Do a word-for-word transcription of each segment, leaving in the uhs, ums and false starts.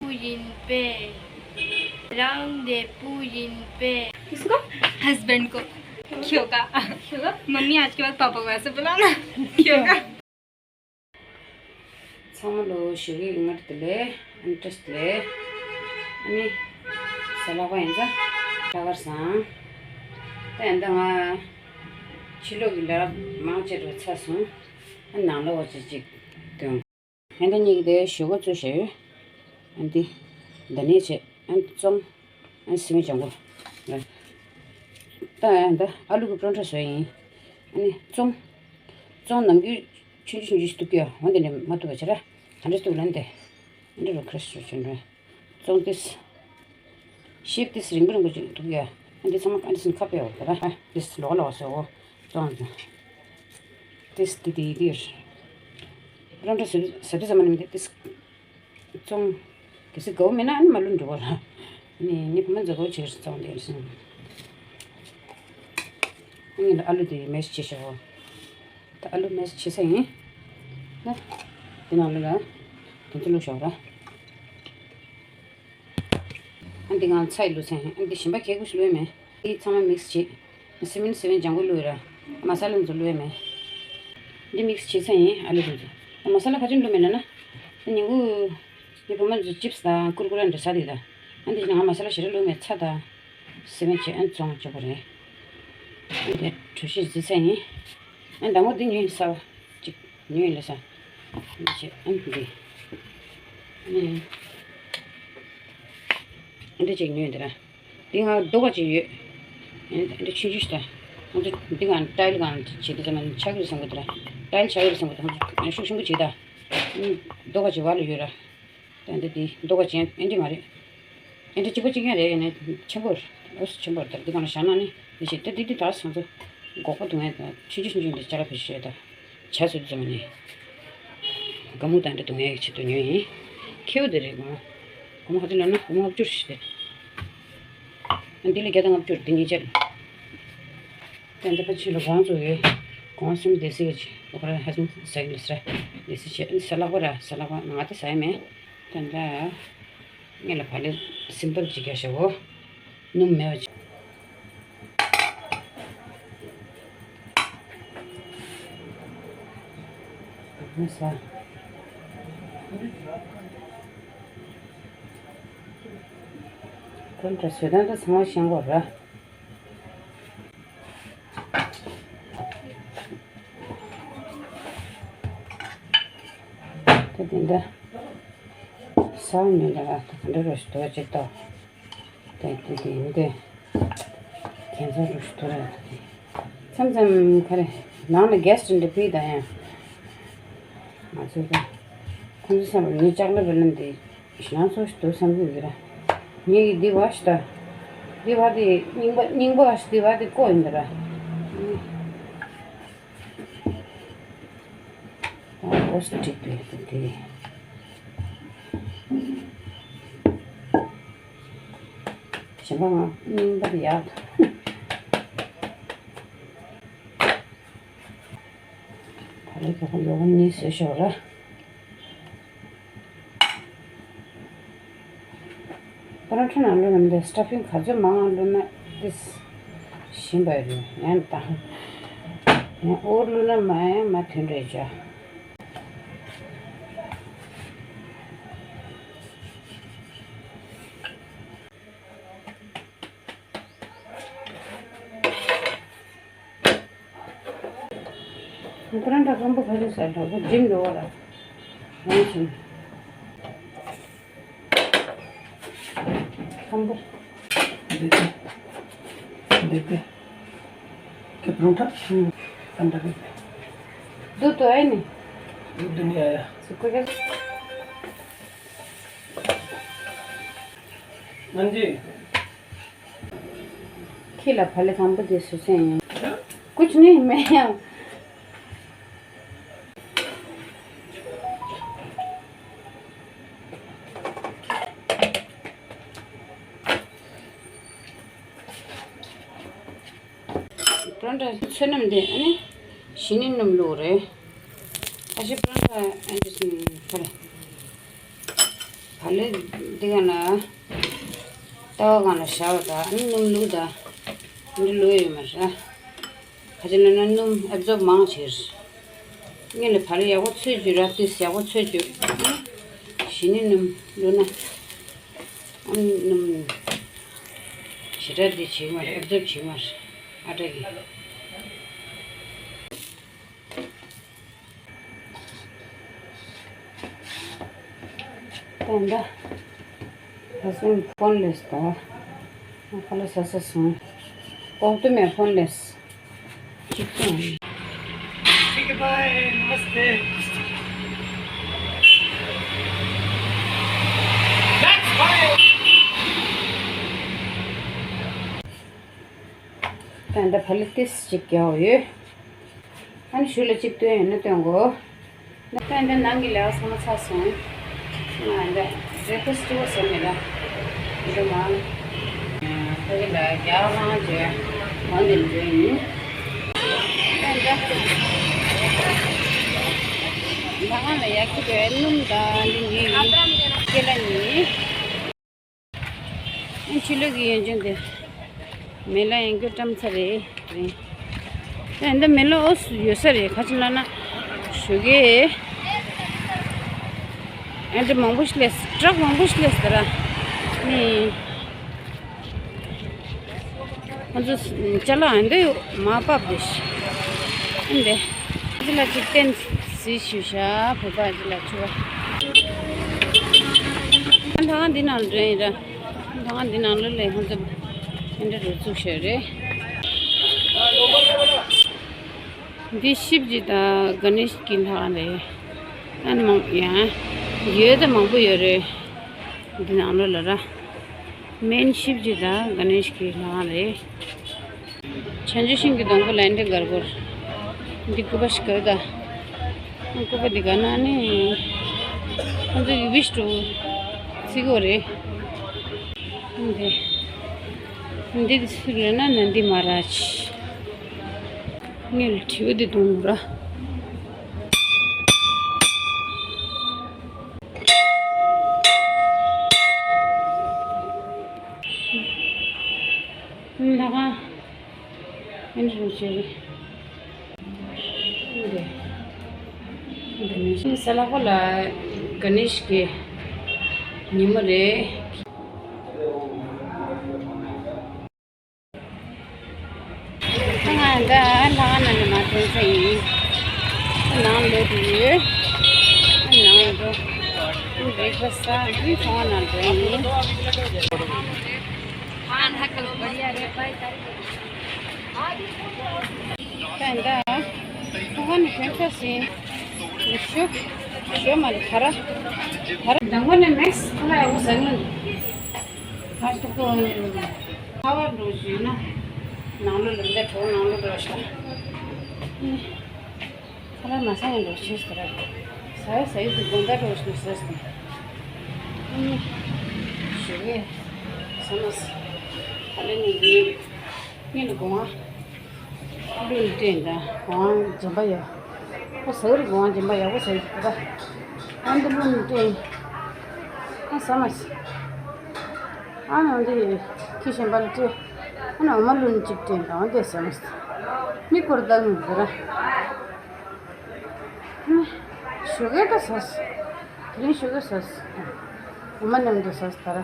བུ་ཡིན་པས། རང་འདས་པོ་ཡིན་པས། किसको? हस्बैंड को। क्यों का? क्यों का? मम्मी आज के बाद पापा को ऐसे बुलाना। क्यों का? ཚང་མ་ལོ་ཞོགས་ཀའི་སྔ་དྲོ་བདེ་ལེགས། ཨ་ནི་བཀྲ་ཤིས་བདེ་ལེགས། ཨ་ནི་གཟའ་ལྷག་པ་ཡིན་ཙང་ལྷག་དཀར་བཟང་། ད་ཡིན་ད་ང་ཕྱི་ལོགས་ཀྱི་ལས་མང་ཆེ་བ་ཚར་སོང་། ཨ་ནང་ལོགས་ཅིག་ཅིག་སྟོན། ཨ་ནི་ད་ངེད་ཀྱི་དེ་ཞོགས་ཀ་བཙོས་བཞག་ཡོད། ཨ་ནི་འདི་ནས་བྱས། ཨ་ནི་བཙོང་། ཨ་ནི་སི་མེན་ལྗང་གུ་ར། ད་ཨ་ནི་ད་ཨ་ལུ་གི་པ་རོན་ཊ་བཟོས་ཡིན། ཨ་ནི་བཙོང་། བཙོང་ནམ་རྒྱུན་ཆུང་ཆུང་ཆུང་ཆུང་ཞིག་གཏུབ་ཀྱི་ཡོད། འོན་ཏེ་ནི་མ་གཏུབ་པ་བྱས་ར། ག་འདྲ་གཏུབ་ལབ་ན་དེ། ཨ་འདྲ་རུ་ཁ་རེ་ཞིག་བྱས་འགྲོ། བཙོང་ཏིས། ཤེབ་ཏིས་རིང་པོ་རིང་པོ་ཅིག་གཏུབ་ཀྱི་ཡོད། ཨ་འདི་ཚང་མ་ཨ་འདི་སུན་ཁ་པེ་ཡོད་ར། ཨ་ཏིས་ལོག་ལོག་སོ། བཙོང་། ཏིས་ཏི་ཏི་ཏིར། པ་རོན་ཊ་ཟ་ཟ་དུས་ཙམ་པ་ནི་མི་འདུག་ཏིས། བཙོང་། གལ་སྲིད་དགའ་བོ་མེད་ན་ཨ་ནི་མ་བླུགས་འགྲོ་བ་ར། ནི་ནི་བུ་མོ་མཛའ་བོ་བྱེད་བཙོང་དེ་རེད་ཟིན། ཨ་ནི་ཨ་ལུ་དེ་མེ་སི་བྱེད་ཤོག་ད་ཨ་ལུ་མེ་སི་བྱེད་ས་ཡིན། ན། དེ་ནང་ལོགས་ལ། དེ་ཚོ་བླུགས་ཤོག་ར། ཨ་འདི་ང་ཚ་ཡི་བླུགས་ས་ཡིན། ཨ་འདི་ཞིམ་པ་གས་ཀུ་ཞིག་བླུགས་མེད། འདི་ཚང་མ་མིག་སི་བྱེད། སི་མེན་སི་མེན་ལྗང་གུ་བླུགས་ཡོད་ར། མ་ས་ལ་ཚོ་བླུགས་ཡོད་མེད། འདི་མིག་སི་བྱེད་ས་ཡིན་ཨ་ལུ་དེ་ཚོ། མ་ས་ལ་ག་ཅུང་བླུགས་མེད་ན་ན། ད་ཉིན་གུང་། ངའི་བུ་མོ་ཚོ་ཅིབ་སི་དང་ཀུར་ཀུར་འདྲ་ཟ་དེ་ད། ཨ་འདི་ང་མ་ས་ལ་ཞེ་དྲག་བླུགས་མེད། ཚྭ་དང་། སི་མེན་བྱེད་ཨ་བཙོང་བྱེད་པ་རེད། ཨ་འདི་གྲོ་ཞིབ་བཟི་ས་ཡིན། ཨ་མདང་མོ་འདི་ཉོས་ཡིན་ས་བ། ཅིག་ཉོས་ཡིན་ལ་ས། འདི་བྱེད་ཨ་འདི། ཨ་འདི་ཅིག་ཉོས་འདི་ར། འདི་ང་རྡོ་ཁ་ཅིག་ཡོད། ཨེ་འདི་ཆུང་ཆུང་ཞིག་ད། ང་ཚོ་འདི་གང་ཊའིལ་གང་བྱེད་དུས་ཙམ་ན་ཆག་གི་རེད་བསམ་གི་འདུག་ར། ཊའིལ་ཆག་གི་རེད་བསམ་གི་འདུག་ང་ཚོ་ཤུགས་ཆེན་པོ་བྱེད་ད། རྡོ་ཁ་ཅིག་བར་ལ་ཡོད་ར། ད་འདི་འདི་རྡོ་ཁ་ཅིག་ཨེ་འདྲ་མ་རེད། ཨེ་འདྲ་གཅིག་པ་གཅིག་རྐྱང་རེད། ཡིན་ནའི་ཆེན་པོ་རེད། ཨོ་སི་ཆེན་པོ་རེད། ད་འདི་གང་ལ་བཞག་ན་ནི་འདི་བྱེད་ད། འདི་འདི་ད་སང་ཚོ་སྒོག་པ་རྡུང་ཡ་ད་ཆུང་ཆུང་ཆུང་ཆུང་འདི་ཅ་ལག་ཕལ་ཆེར་ད། ཇ་བཟོ་དུས་ཙམ་ནས་སྒ་སྨུག་དང་འདྲ་རྡུང་ཡག་ཆེད་དུ་ཉོས་ཡིན། ཁེའུ་དེ་རེད་སྒོར་མོ། སྒོར་མོ་ག་ཚོད་ལབ་ན་སྒོར་མོ་ལྔ་བཅུ་ཞིག་རེད། ཨ་འདི་ལ་བརྒྱ་དང་ལྔ་བཅུ་རེད། འདི་གཉིས་ཆ་རེད། ད་འདི་ཕ་ཆུ་ལ་གོང་ཚོ་ཡོད། གོང་སེམས་སྡེ་སྲིད་ཀྱི་ཁོ་ར་ཧ་ཅང་ཟ་གི་ལ་ཟ་ར། སྡེ་སྲིད་བྱས་ཨ་ཟ་ལག་པ་ར། ཟ་ལག་པ་ང་དེ་ཟ་ཡ་མེད། ད་འདྲ། ངས་ལ་བག་ལེབ་སིམ་པལ་ཅིག་རྒྱག་ཤོག་འོ། སྣུམ་མེད་པ་ཅིག་མི་ཟ། ཁོ་འདྲ་བཟོས་སྟངས་ད་ཚང་མ་ཤེས་དགོས་ར། ད་དེ་འདྲ་ཟ་མི་འདྲ་བ་ད་ག་འདྲ་རོ་ཞིག་འདུག་ཅིག་ཏོ། ད་དེ་དེ་འདྲ་ཁྱད་མཚར་རོ་ཞིག་འདུག་ར། ད་དེ་མཚམས་མཚམས་ག་རེ་ནང་ལ་གེ་སི་ཊི་འདྲ་ཕུད་ད་ཡང་ང་ཚོ་ད་ཁོང་ཚོ་བསམ་པར་ངའི་ལྕགས་ལབ་པ་ལ་འདི། ཞེ་སྡང་ཚོ་ཞིག་འདུག་བསམ་གྱི་ཡོད་ར། ངེད་ཀྱི་འདི་བ་ཞིག་ད། འདི་བ་དེ་རྙིང་པ་རྙིང་པ་བ་ཞིག་འདི་བ་དེ་བརྐོས་ཡིན་ད་ར། ཨོ་སི་ཊི་པེ་དེ་དེ། གཞན་པ་ང་རྙིང་པ་དེ་ཡག་ད། ད་ལོ་ཁ་ཁ་ཡོག་གཉིས་བཟོས་ཤོག་ར། པ་རོ་ཐ་ནང་བླུགས་ན་མི་འདུག་སི་ཊ་ཕིང་ག་ཚོད་མང་བླུགས་ན་ཏིས་ཞིམ་པ་རེད། ཡང་དང་ཡང་ཨོ་བླུགས་ན་མ་ཡང་མ་ཐོན་རེད་ཅག་ང་ཁོ་རང་འདྲ་ཁམ་བུ་ག་རེ་ཟ་འདྲ་པོ་འགྲིམ་འགྲོ་བ་ལ་ཡང་ཕྱིན། ཁམ་བུ། འདི་དེ། འདི་དེ། ཁེ་པྲོང་ཁྲ། ཨམ་འདྲ་གི། དུ་དུ་ཨེ་ནི། དུ་དུ་ནི་ཨ་ཡ། སུ་ཀུ་རེ། ཨན་ཇི། ཁྱི་ལ་བག་ལེབ་དང་པོ་དེ་བཟོས་ཡིན། कुछ नहीं, मैं པ་རོན་ཊ་ཚོད་སྣུམ་དེ་ཨ་ནི་གཞི་ནས་སྣུམ་བླུགས་རེད། ཨ་ཤི་པ་རོན་ཊ་ཨ་འདྲ་ཞིག་ཧ་རེ། བག་ལེབ་འདི་ག་ན་ལྟ་བ་གང་ལ་བཞག་པ་དང་ཨ་ནི་སྣུམ་བླུགས་དང་འདི་བླུགས་ཡོད་མ་རེད། ག་ཅི་ལབ་ན་སྣུམ་ཨེབ་ཛོབ་མང་བྱེད། སྔོན་ལ་བག་ལེབ་ཡག་པོ་འཚོལ་རྒྱུ་ར་དུས་ཡག་པོ་འཚོལ་རྒྱུ། གཞི་ནས་སྣུམ་བླུགས་ན་ཨ་ནི་སྣུམ་ཞེ་དྲག་འདི་བྱེད་མ་རེད། ཨེབ་ཛོབ་བྱེད་མ་རེད། ཨ་ཏྲ་གི། ད་ད་ད་སོང་ཕོན་ལེས་ད། ཁ་ལ་ས་ས་སོང་། ཨོ་ཏུ་མེ་ཕོན་ལེས། གཅིག་སོང་། ठीक है, बाय, नमस्ते। That's fine। ད་ད་བག་ལེབ་ཏིས་གཅིག་རྒྱག་ཡོད། ཨ་ནི་ཞུ་ལ་གཅིག་སྟོན་ཡོད་ན་སྟོན་གོ། ད་ལྟ་ནང་གི་ལས་ཀ་ཚང་མ་ཚར་སོང་། ང་འདི་བྷི་རེག་ཕ་སི་ཊི་ཅིག་བཟོས་མེད་ལ། འདི་མ། ཕ་གི་ལ་རྒྱག་ལང་བྱས་འོང་དེ་འདྲ་ཡིན། ད་ལྟ་ལ་ང་ལ་ཡག་གི་རེད། སྣུམ་དང་འདི་ཉོས་ཡིན། སྐེ་ལ་ཉོས། ཨ་ཕྱི་ལོགས་ཀྱི་ཡོན་ཅན་དེ་མེ་ལ་ཡང་སྐྱོ་བཀྲམ་ཚར་རེད། ཨ་འདི་མེ་ལ་ཨོ་སུ་ཡོད་ས་རེད། ག་ཅི་ལབ་ན་ཞོགས་ཀས་ཨ་འདི་མང་པོ་ཞིག་སླེབས། ཊྲག་མང་པོ་ཞིག་སླེབས་ཟེར་ར། ནི་ཁོ་ཚོ་ཅ་ལག་ཨ་འདི་མར་ཕབ་བསྡད་ཤག་ཨ་འདི། འདི་ལ་ཅིག་བསྟན་གཟིགས་ཞུ་ཤག་བོད་པ་འདི་ལ་ཆུ་བ། ད་ང་འདི་ནང་འགྲོ་ཡིན་ར། ད་ང་འདི་ནང་ལོགས་ལ་ཧོན་ཙམ་ཨ་འདྲ་རུ་བཙུགས་ཤག་རེད། འདི་ཤིབ་ཇི་དང་ག་ནེ་ཤི་གི་ལྷ་ཁང་རེད། ཨ་ནི་མང་ཡང་ཡོད་ད་མང་པོ་ཡོད་རེད། འདི་ནང་ལོགས་ལ་ར། མེན་ཤིབ་ཇི་དང་ག་ནེ་ཤི་གི་ལྷ་ཁང་རེད། བྱང་ཆུབ་ཤིང་གི་སྡོང་པོ་ལ་འདི་འགར་སྐོར། འདི་སྐུད་པ་ཞིག་ག་རེ་ད། སྐུད་པ་འདི་ག་ན་ནི། ཁོང་ཚོ་གི་ཝིཤ་འགྲོ་ཚིག་གོ་རེད། འདི་འདི་སུ་རེད་ན་ནན་དི་མ་རཱཇ། ངས་ལ་དྲི་བ་འདི་གཏོང་ར། ལྷ་ཁང་། ཨེ་འདྲ་རུ་བྱས་རེད། འདི་ནས་ས་ལ་ཁོ་ལ་ག་ནེ་ཤི་གི་ཉིན་མོ་རེད། ང་འདི་ལྷ་ཁང་ནང་ནས་མར་ཐོན་ས་ཡིན། ནང་ལོག་ཏུ་ཡོད། ནང་ཡོད་དོ། བྷི་རེག་ཕ་སི་ཊི་ཟ། ཚོང་ཁང་ནང་འགྲོ་ཡིན། ད་ལྟ་ཁོ་ག་ནས་ཐོན་ས་ཟིན། ཞོ། ཞོ་མ་རེད། ད་ར། ད་ར་མདང་དགོང་ནས་མེག་སི་ཁ་ལག་ཡག་པོ་ཟ་གི་མི་འདུག་ད་ལྟ་ཁོ་ཚ་བ་འགྲོ་བཞིན་ན། ནང་ལོགས་ལ་འདི་གྲོགས་ནང་ལོགས་འགྲོ་ཤག་ཁ་ལག་མ་ཟ་ཡང་འགྲོ་ཆེ་ཟེར། ཟ་ཡ་ཟ་ཡི་འདུག་དགོང་དག་འགྲོ་ཞིག་ཟེར་སོང་། ཨ་ནི་ཞོགས་ཀས་ཟ་མ་ཟ། ད་ལན་ནི་ཡིན། ངས་ནི་སྒོ་ང་བླུགས་ནས་སྤྲད་ད། སྒོ་ང་འཇམ་པ་ཡོད། ཁོ་ཟ་གི་རེད། སྒོ་ང་འཇམ་པ་ཡག་པོ་ཟ་གི་འདུག་ད་ཨ་འདི་བླུགས་ནས་སྤྲད། ཨ་ཟ་མ་ཟ། ཨ་ནི་འདི་ཁྱི་གཞན་པ་ལ་སྤྲད། ཨ་ནི་འོ་མ་བླུགས་ནས་གཅིག་སྤྲད་ད། འོ་འདི་ཟ་མ་ཟ། མི་སྐོར་བཏང་གི་འདུག་ད། ཞོགས་ཀས་ད་ཟ། དེ་རིང་ཞོགས་ཀས་ཟ། འོ་མ་མཉམ་དུ་ཟ་ད་ར།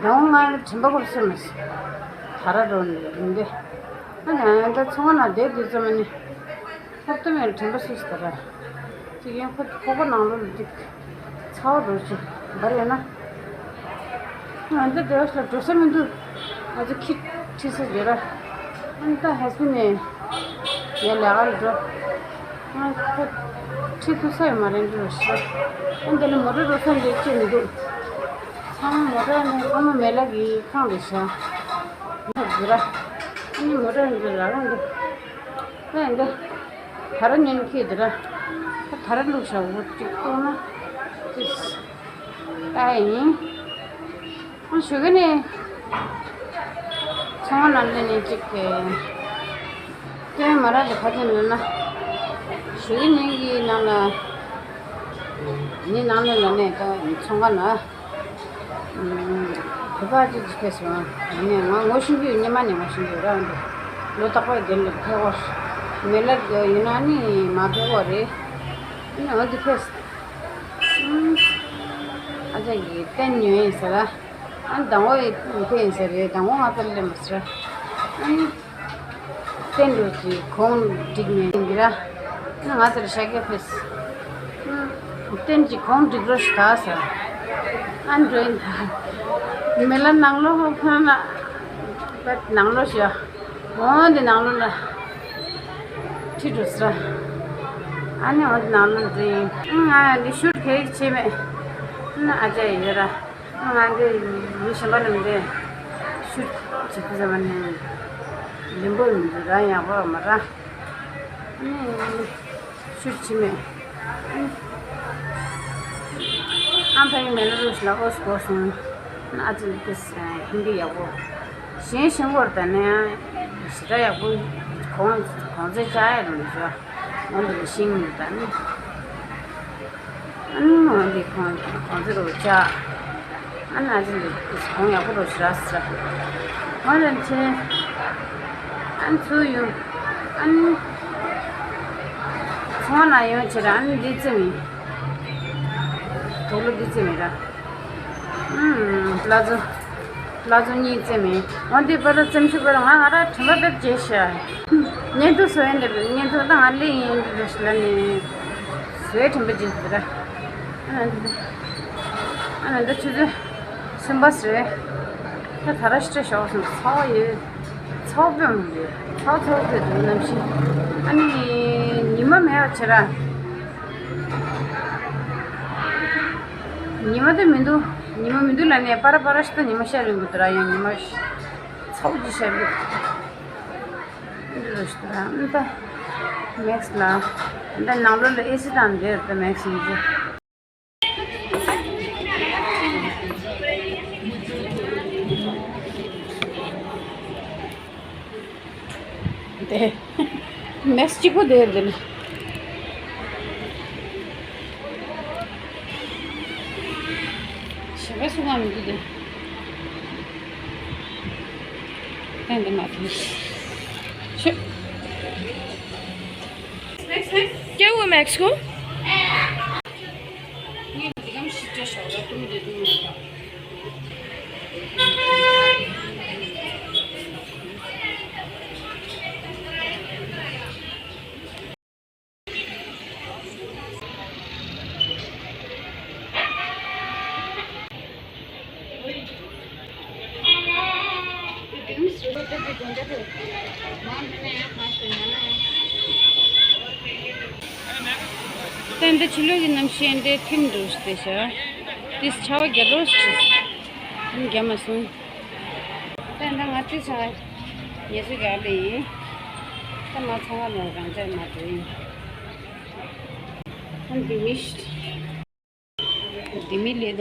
ད་ང་དྲན་པ་སྐོར་སེམས་མ་ཟ། ད་ར་འགྲོ་ནས་རིང་དེ། ཨ་ནི་ད་ཚོང་ཁང་ནང་བསྡད་དུས་ཙམ་ནས་ཧོབ་ཏེ་མེད་ལ་དྲན་པ་སུ་ཟ་ད་ར། དེ་ཡང་ཁོ་ཁོ་ཁོ་ནང་ལོགས་ལ་འགྲིག་ཚ་བ་འགྲོ་ཅིག་འབར་ཡོད་ན། ང་འདི་འདྲ་བ་ཞིག་ལ་འགྲོ་ས་མི་འདུག་ང་ཚོ་ཁྱི་ཁྲིད་ས་ཡོད་ར། ཨ་ནི་ད་ཧས་པི་ནས་ངའི་ལས་ཀ་ལ་འགྲོ། ང་ཁོ་ཁྲིད་ཐུབ་ས་ཡོད་མ་རེད་འགྲོ་ཞེས། ཨ་འདི་ལ་མོ་ཊ་འགྲོ་ས་འདི་ཅི་མི་འདུག་ཚང་མ་མོ་ཊ་ནི་ཚང་མ་མེ་ལག་གི་ཁང་དུ་བཞག་འདི་འདི་ར། ཨ་ནི་མོ་ཊ་འདི་ར་རང་འདུག་ཨ་འདི། ད་ར་ཉན་ཁྱེད་དེ་ར། ད་ར་བླུགས་བཞག་འོ་གཅིག་གཏོང་ན། ཅིས། ད་ཡིན། ཨ་ཞོགས་ཀས་ནས། ཚོང་ཁང་ནང་སླེབས་ནས་གཅིག་གི། སྟོན་མ་རག་དེ་ཁ་ཚོན་ལོན་ན། ཞོགས་ཀས་ནས་ཀྱི་ནང་ལ། ངའི་ནང་ལོགས་ལ་ནས་ད་ཚོང་ཁང་ལ་བོད་པ་ཅིག་ཅིག་ཕེབས་སོང་། ངས་ང་ངོ་ཤེས་ཀྱི་ཡོད། སྔོན་མ་ནས་ངོ་ཤེས་ཀྱི་ཡོད་ར། འདི་ལོ་རྟག་པར་དེ་ལ་ཕེབས་འོ། མི་ལ་ཡིན་ན་ནི་མ་ཕེབས་འོ་རེད། ཨ་ནི་འོ་འདི་ཕེབས། ཨ་ཅག་གིས་བསྟན་ཉོས་ཡིན་ཟེར་ར། ཨ་ནི་དང་པོ་ཕེབས་ཡིན་ཟེར་རེད། དང་པོ་ང་ཕེབས་སླེབས་མ་ཟེར། ཨ་ནི། བསྟན་འགྲོ་གི་གོང་བསྒྲིགས་ནས་ཡིན་གྱི་ར། ང་ཚོར་ཤ་སྐྱ་ཕེས། བསྟན་གྱི་གོང་བསྒྲིགས་རོགས་ཞུ་ད་ཟེར། ཨ་འགྲོ་ཡིན་ད། མི་ལ་ནང་ལོགས་ཁོ་ན། པད་ནང་ལོགས་ཞུ། འོ་འདི་ནང་ལོགས་ལ། ཁྲིད་འགྲོ་ཟེར། ཨ་ནི་འོ་འདི་ནང་ལོགས་འདི་ཡིན། ང་འདི་ཤུར་གེགས་བྱེད་མེད། ཨ་ཨ་ཅག་ཡིན་ར། ང་འདི་མི་གཞན་པ་རྣམས་འདི་ཤུ་ཇི་ལྟ་བ་ནི་ལེན་པོ་མི་འདུག་ར། ཡག་པོ་མ་ར། ཤུ་ཇི་མེད། ཨ་ཕ་ཡི་མེ་ལ་རུ་ཤི་ལ་ཨོ་སི་གོ་སོང་། ཨ་ཙི་ལི་ཀིས་ཧིན་དི་ཡག་པོ། གཞན་ཤེས་སྐོར་དང་ནི་ཞེ་དྲག་ཡག་པོ། གོང་གོང་ཚད་ཆག་ཡ་རུ་ཤོ། འོ་འདི་ལ་ཤིང་མི་དང་ནི། ཨ་ནི་འོ་འདི་ཁོང་ཁོང་ཚོ་རུ་ཆག་ཨ་ནི་ཨ་ཅག་འདི་གོང་ཡག་པོ་རུ་ཞེ་དྲག་ཟེར། འོ་ལན་ཆེ། ཨ་ནི་ཚུར་ཡོང་། ཨ་ནི་ཚོང་ན་ཡོང་ཆེ་ར། ཨ་ནི་འདི་རྩེ་མི། དུག་ལོ་འདི་རྩེ་མི་ར། ཨུམ། བླ་མཚོ། བླ་མཚོ་གཉིས་རྩེ་མི། འོ་འདི་པ་ར་རྩེ་མི་ཤུ་པ་ར། ང་ང་ར་དྲན་པ་དེབ་བརྗེད་ཤག་བརྙན་ཐུང་བཟོ་ཡ་འདི་བརྙན་ཐུང་ད་ང་ལས་ཡིན་འདི་རེད་ལ་ནི། བཟོ་ཡ་དྲན་པ་བརྗེད་འདི་ར། ཨ་ནི་འདི། ཨ་ནི་འདི་ཆུ་ཚོད་གསུམ་པ་ཟེར། ད་ད་ར་ཤི་ཏྲ་ཞོག་སོང་། ཚ་བ་ཡོད། ཚ་བ་དཔེ་མི་འདུག་ཚ་བ་ཚ་བ་དཔེ་འདུག་གནམ་གཤིས། ཨ་ནི་ཉི་མ་མེད་པ་བྱེད་ར། ཉི་མ་དེ་མི་འདུག་ཉི་མ་མི་འདུག་ལ་ནས་པ་ར་པ་ར་ཤི་ཏྲ་ཉི་མ་ཤར་ཡོང་གི་འདུག་ར། ཡང་ཉི་མ་ཤར། ཚ་བ་ཅིག་ཤར་གི་འདུག་འདི་ར་ཤི་ཏྲ་ཨ་ད་མེག་སི་ལ། ད་ནང་ལོགས་ལ་ཨེ་སི་དང་འདིར་ད་མེག་སི་ཡིན་གྱི། དེ་མེག་སི་གཅིག་པོ་དེ་འདི་ནི། ཞེ་པོ་སུ་གང་མི་འདུག་དེ། ད་འདི་མ་ཐུབ་ཤི། སྐྱེ་བོ་མེག་སི་ཀོ། ད་འདི་ཕྱི་ལོགས་ཀྱི་གནམ་གཤིས་འདི་ཐིམ་འགྲོ་སྟེ་ཤག་དེས་ཆར་པ་རྒྱག་རོགས་བྱེད། ཐིམ་རྒྱག་མ་སོང་། ད་ད་ང་ཚོའི་ཚང་ངལ་གསོ་རྒྱག་ལེ་ཡིན། ད་མ་ཚང་བ་ནོར་རང་ཅག་མ་འགྲོ་ཡིན། ཨ་འདི་མི་ཤི། འདི་མི་ལེ་ད།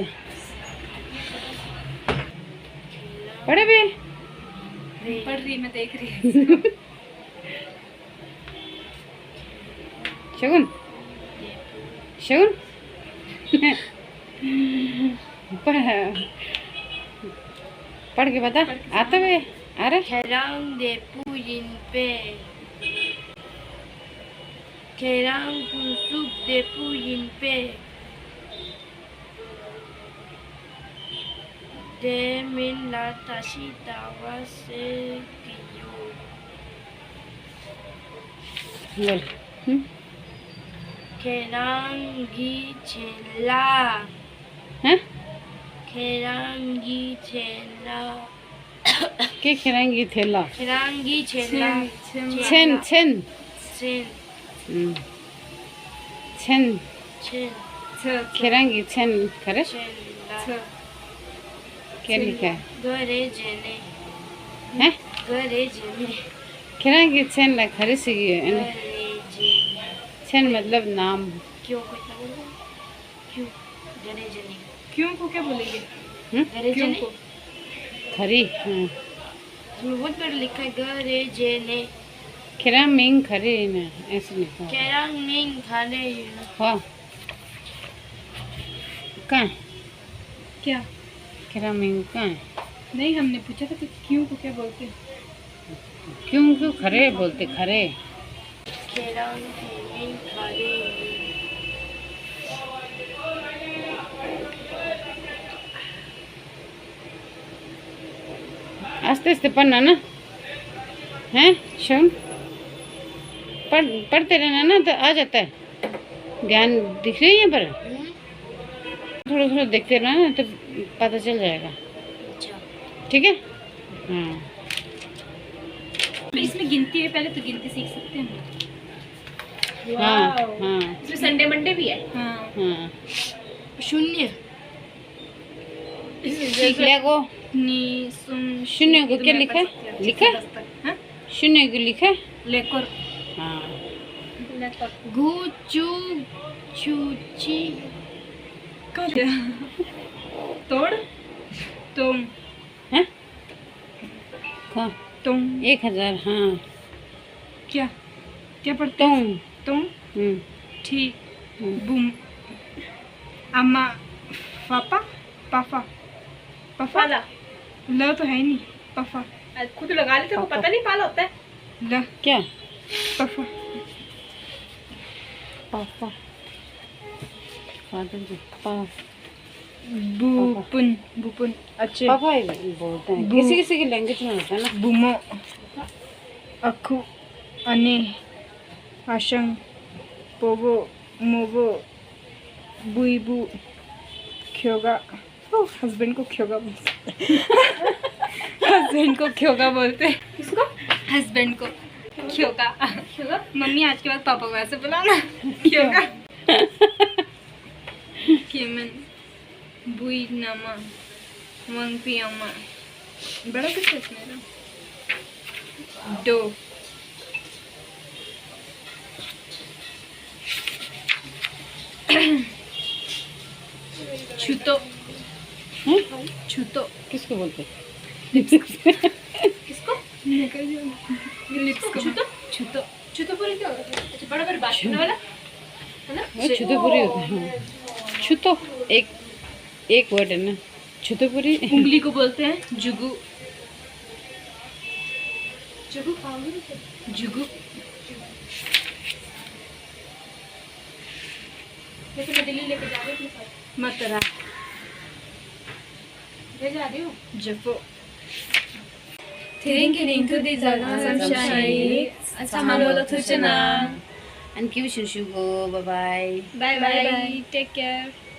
पढ़े भी? पढ़ रही, मैं देख रही। शगुन। शगुन। पढ़, पढ़ के बता। आता है? अरे। ཁྱེད་རང་བདེ་པོ་ཡིན་པས། ཁྱེད་རང་སྐུ་གཟུགས་བདེ་པོ་ཡིན་པས། དེ་མིན་ལ་ད་ཤི་ད་བ་ཟེར་གི་ཡོད། ཡོད། ཧུམ། ཁྱེད་རང་གི་མཆན་ལ། ཧ། ཁྱེད་རང་གི་མཆན་ལ། ཀྱེ་ཁྱེད་རང་གི་དེ་ལ། ཁྱེད་རང་གི་མཆན་ལ། མཆན། མཆན། མཆན། མཆན། ཨུམ། མཆན། མཆན། ཚེ། ཁྱེད་རང་གི་མཆན་ག་རེ། མཆན་ལ། ཚེ། ཀྱེ་ལི་ཀ། ག་རེ་བྱས་ནས། ཧ། ག་རེ་བྱས་ནས། ཁྱེད་རང་གི་མཆན་ལ་ག་རེ་ཟེར་གྱི་ཡོད་ཨ་ནི། ག་རེ་བྱས་ནས། མཆན་མ་ལབ་ནམ། क्यों को क्या बोलेंगे? क्यों को क्या बोलेंगे? हम्म? घरे क्यों जाने? को? घरे, हाँ। उसमें बहुत बड़ा लिखा है, घरे जाने। ཁྱེད་རང་མིང་ག་རེ་ཡིན་ན། ऐसे लिखा है। ཁྱེད་རང་མིང་ག་རེ་ཡིན་ན། हाँ। कहाँ है? क्या? केरा मिंग कहाँ है? नहीं, हमने पूछा था कि क्यों को क्या बोलते हैं। क्यों को खरे बोलते, खरे। केरा मिंग खरे। आस्ते आस्ते पढ़ना ना, हैं? सुन, पढ़ पढ़ते रहना ना, तो आ जाता है। ध्यान दिख रही है पर थोड़ा थोड़ा देखते रहना ना, तो पता चल जाएगा। अच्छा। ठीक है। हाँ। तो इसमें गिनती है, पहले तो गिनती सीख सकते हैं। हाँ। हाँ। इसमें संडे मंडे भी है। हाँ। हाँ। शून्य। ठीक। लेको। नी सुन। शून्य को क्या लिखा है? लिखा है? हाँ। शून्य को लिखा है? लेकर। हाँ। लेकर। गु चु चु ची। कहाँ गया? तोड़। तुम। हैं? कहाँ? तुम। एक हजार। हाँ। क्या? क्या पढ़ते हैं? तुम। तुम। हम्म। ठीक। हम्म। बुम। अम्मा। पापा। पापा। पापा। पाला। ल तो है नहीं। पापा। खुद लगा लेते, को पापा। पता नहीं पाला होता है। ल। क्या? पापा। पापा। फादर जी। पा। बुपुन। बुपुन। अच्छे। पापा ही बोलते हैं। बु- किसी किसी की लैंग्वेज में होता है ना। बुमो। अखु। अने। आशंग। पोवो। मोवो। बुईबू। ख्योगा। ओ, हस्बैंड को ख्योगा बोलते हैं। हस्बैंड को ख्योगा बोलते हैं। किसको? हस्बैंड को। ख्योगा। ख्योगा? मम्मी, आज के बाद पापा को ऐसे बुलाना। ख्योगा। केमन। बुई नामा। वांग पियामा। बड़ा कुछ है इसमें ना। दो। छुतो। हैं? छुतो। किसको बोलते हैं? किसको? लिप्स को। छुतो? छुतो। छुतो पूरी क्या होता है? अच्छा, बड़ा बड़ा बात करने वाला, है ना? वो छुतो पूरी होता है। हाँ। छुतो एक, एक वर्ड है ना। छुतो पूरी। उंगली को बोलते हैं जुगु। जुगु खाओगे ना? जुगु। जैसे मैं दिल्ली लेके जा रही हूँ अपने साथ। मतरा। ले जा रही हूँ। जफो। Thank you, Rintu di jaga samshai. Acha, mamo da thuchana. And kiu shunshu go. Bye bye. Bye bye. Take care.